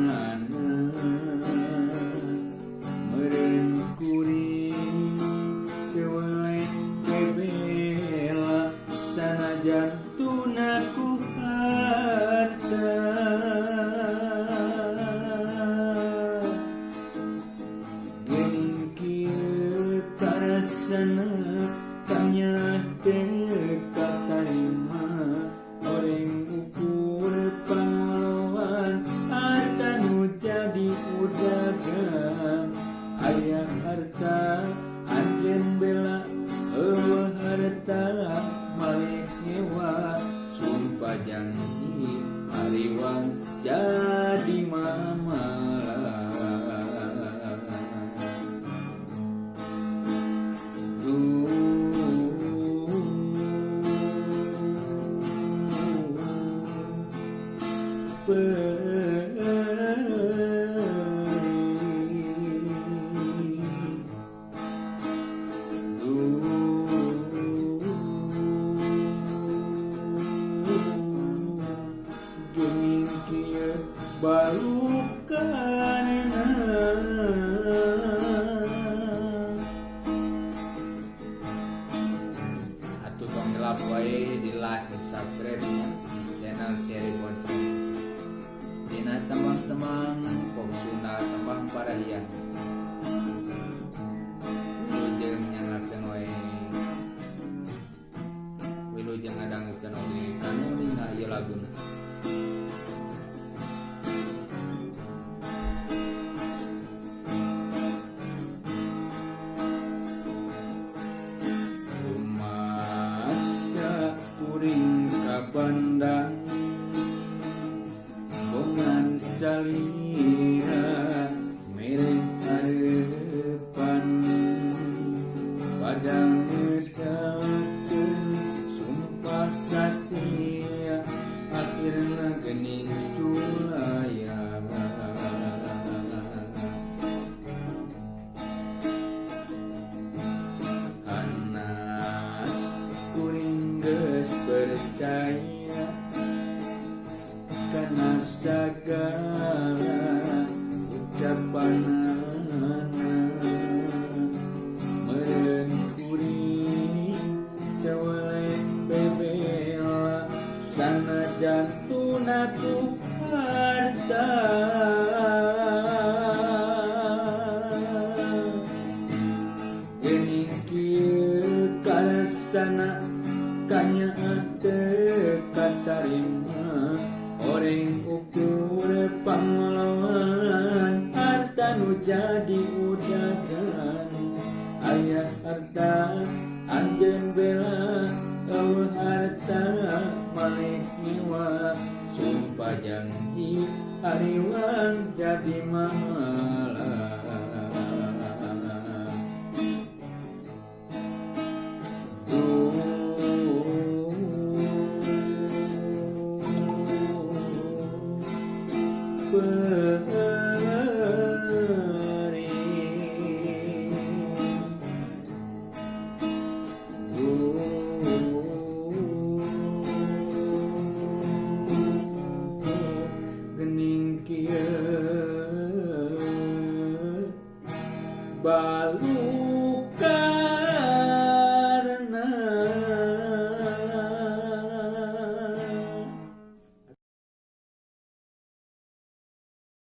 ucapanana meureun kuring teu weleh bebela sanajan tuna ku harta. Geuning kieu karasana tanya teu katarima oreng ukur pangoloan harta nu jadi udagan. Aya harta anjeun bela eueuh harta malih ngewa sumpah janji ariwang jadi mamala. Geuning kieu balukanna Atuh tong hilap wae di like, di subscribe nya di channel Cherry Bonceng. Dina tembang-tembang pop Sunda tembang Parahyangan. Wilujeng nyangakeun wae, wilujeng ngadangukeun oge kanu ninga ieu laguna. Rumasa kuring ka Bandang bongan salira mere harepan padang ngedalkeun sumpah satia akhirna geuning sulaya. Hanas kuring geus percaya kana sagala ucapanana meureun kuring teu weleh bebela sanajan tuna ku harta. Geuning kieu karasana kanyaah teu katarima oreng ukur pangoloan harta nu jadi udagan. Aya harta anjeun bela eueuh harta malih ngewa sumpah janji ariwang jadi mamala. Gening kieu balukan.